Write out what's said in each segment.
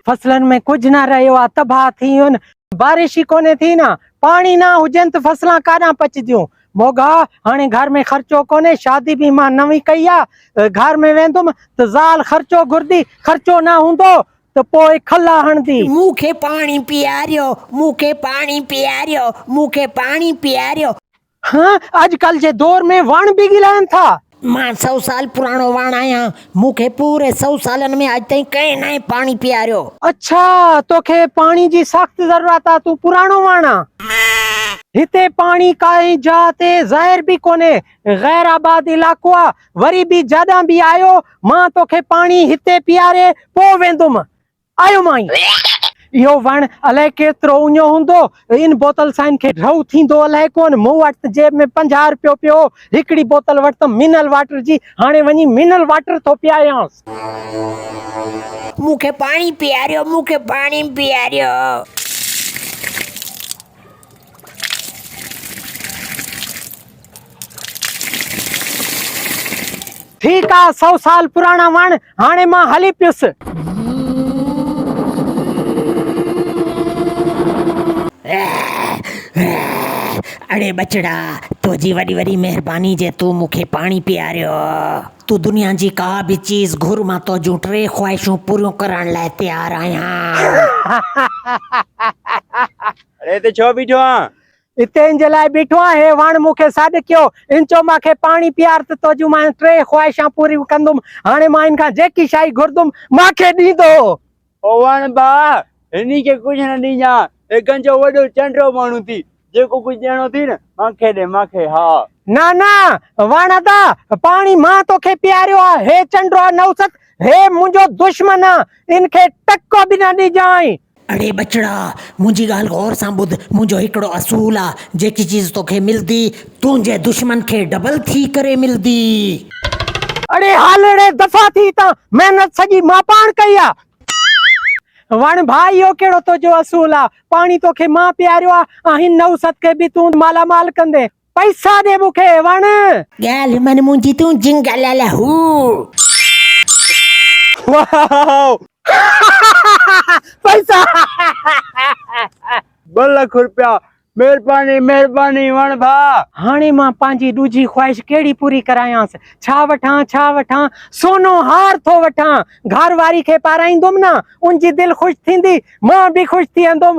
فصلن ۾ ڪجهه نه رهيو آ، تباهه ٿي ويون. بارش ئي ڪونهي ٿي نه، پاڻي نه هجين ته فصلان ڪاڏانهن پچديون. موڳا، هاڻي گهر ۾ خرچو ڪونهي، شادي به مان نوين ڪئي آ، گهر ۾ ويندم ته زال خرچو گهرندي، خرچو نه هوندو ته پوء کلا هڻندي. مون کي پاڻي پياريو، مون کي پاڻي پياريو، مون کي پاڻي پياريو. ها، اڄڪلهه جي دور ۾ وڻ به ڳالهائن ٿا. مان سئو سال پراڻو وڻ آهيان، مون کي پوري سئو سالن ۾ اڄ تائين ڪنهن ناهي پاڻي پياريو. اڇا، توکي پاڻي جي سخت ضرورت آ، تون پراڻو وڻ آن. هتي پاڻي ڪائين جاء تي ظاهر به ڪونهي، غير آباد علائقو آ، وري به جڏهن به آيو، مان توکي پاڻي هتي پياري پوء ويندم. آيو مائين. اهو وڻ الائي ڪيترو اڃو هوندو. ان بوتل سان ان کي ڍؤ ٿيندو الائي ڪونه. مون وٽ ته جيب ۾ 50 رپيو پيو هو. هڪڙي بوتل ورتم منرل واٽر جي. هاڻي وڃي منرل واٽر ٿو پياريانس. مون کي پاڻي پياريو، مون کي پاڻي پياريو. ٺيڪ آ سئو سال پراڻا وڻ، هاڻي مان هلي پيس. اڙي ٻچڙا، تنهنجي وڏي وڏي مهرباني جي تون مون کي پاڻي پياريو. تون دنيا جي ڪا به چيز گهر مان تنهنجون ٽي خواهشون پوريون ڪرڻ لاء تيار آهيان. اڙي هتي ڇو بيٺو آن؟ اتي ان جي لاء بيٺو آهيان، هي وڻ مون کي سڏ ڪيو، ان چيو مان کي پاڻي پيار ته تنهنجون مان ٽي خواهشان پوريون ڪندم، هاڻي مان ان کان جيڪي شيء گهرندم مان کي ڏيندو. او وڻ ڀاء، هني کي ڪجهه نه ڏينجان، هي گنجو وڏو چنڊو ماڻهو ٿي، جيڪو ڪجهه ڏيڻو ٿي نه مان کي ڏي، مان کي ها. نه نه وڻ ادا، پاڻي مان توکي پياريو آ، هي چنڊو آ نحوست، هي منهنجو دشمن آ، ان کي ٽڪو به نه ڏجانء. اڙي ٻچڙا! منهنجي ڳالهه غور سان ٻڌ، منهنجو هڪڙو اصول آ، جيڪي چيز توکي ملدي، تنهنجي دشمن کي ڊبل ٿي ڪري ملدي. اڙي هل اڙي دفع ٿي هتان، محنت سڄي مان پاڻ ڪئي آ. وڻ ڀاء اهو ڪهڙو تنهنجو اصول آ، پاڻي توکي مان پياريو آ ۽ هن نحوست کي به تون مالا مال ڪندين. پئسا ڏي مون کي وڻ. ڳالهه من منهنجي تون جنگل لهو. واو! پئسا! ٻه لک روپيا! مهرباني مهرباني وڻ ڀاء. هاڻي مان پنهنجي ڏوجهي خواهش ڪهڙي پوري ڪرايانس؟ ڇا وٺان ڇا وٺان؟ سونو هار ٿو وٺان. گهر واري کي پارائيندم نه، ان جي دل خوش ٿيندي، مان به خوش ٿي ويندم.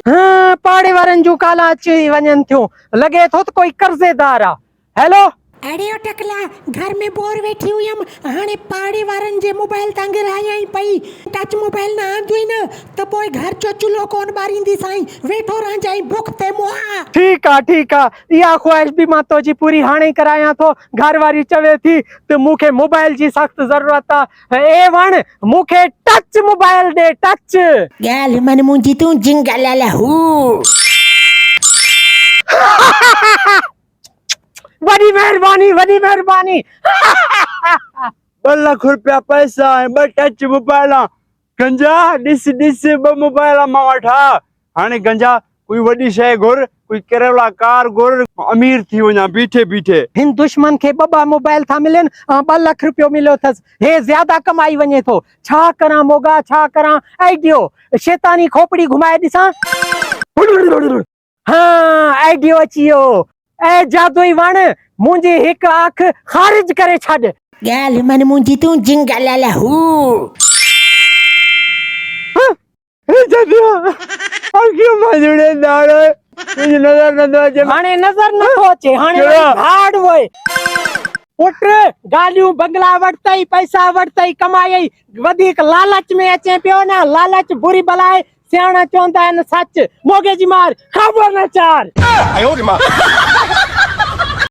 هه پاڙي وارن جون ڪالان اچي وڃن ٿيون. لڳي ٿو ته ڪوئي قرضيدار آ. هيلو. اڙي او ٽڪلا، گهر ۾ بور ويٺي هيم، هاڻي پاڙي وارن جي موبائل تان ڳالهايائين پئي. ٽچ موبائل نه آندوئي نه ته پوء گهر جو چلهو ڪونه ٻارينديسانء، ويٺو رهجانء بک تي مئا. ٺيڪ آ ٺيڪ آ، اها خواهش به مان تنهنجي پوري هاڻي ئي ڪرايان ٿو. گهر واري چوي ٿي ته مون کي موبائل جي سخت ضرورت آ. اي وڻ، مون کي ٽچ موبائل ڏي، ٽچ. ڳالهه من منهنجي تون جنگل لهو. وڏي مهرباني، وڏي مهرباني. ٻه لک روپيا پئسا ۽ ٻه ٽچ موبائل. گنجا ڏس ڏس ٻه موبائل مان وٽ ها. هاڻي گنجا ڪوئي وڏي شيء گهر، ڪوئي ڪرولا ڪار گهر، امير ٿي وڃان بيٺي بيٺي. هن دشمن کي ٻه ٻه موبائل ٿا ملن ۽ ٻه لک روپيو مليو اٿس. هي زياده ڪمائي وڃي ٿو. ڇا ڪران موڳا ڇا ڪران. آئيڊيو! شيطاني کوپڙي گهمائي ڏسان. ها آئيڊيو اچي ويو. اي جادوئي وڻ منهنجي هڪ اک خارج ڪري ڇڏ. ڳالهه من منهنجي تون جنگل لهو. هاڻي نظر نٿو اچي هاڻي وري گهاڙ وئي. پٽ گاڏيون بنگلا ورتئي پئسا ورتئي ڪمايئي وڌيڪ لالچ ۾ اچين پيو نه لالچ بري بلا آهي سياڻا چوندا آهن سچ موڳي جي مار خبر نه چار.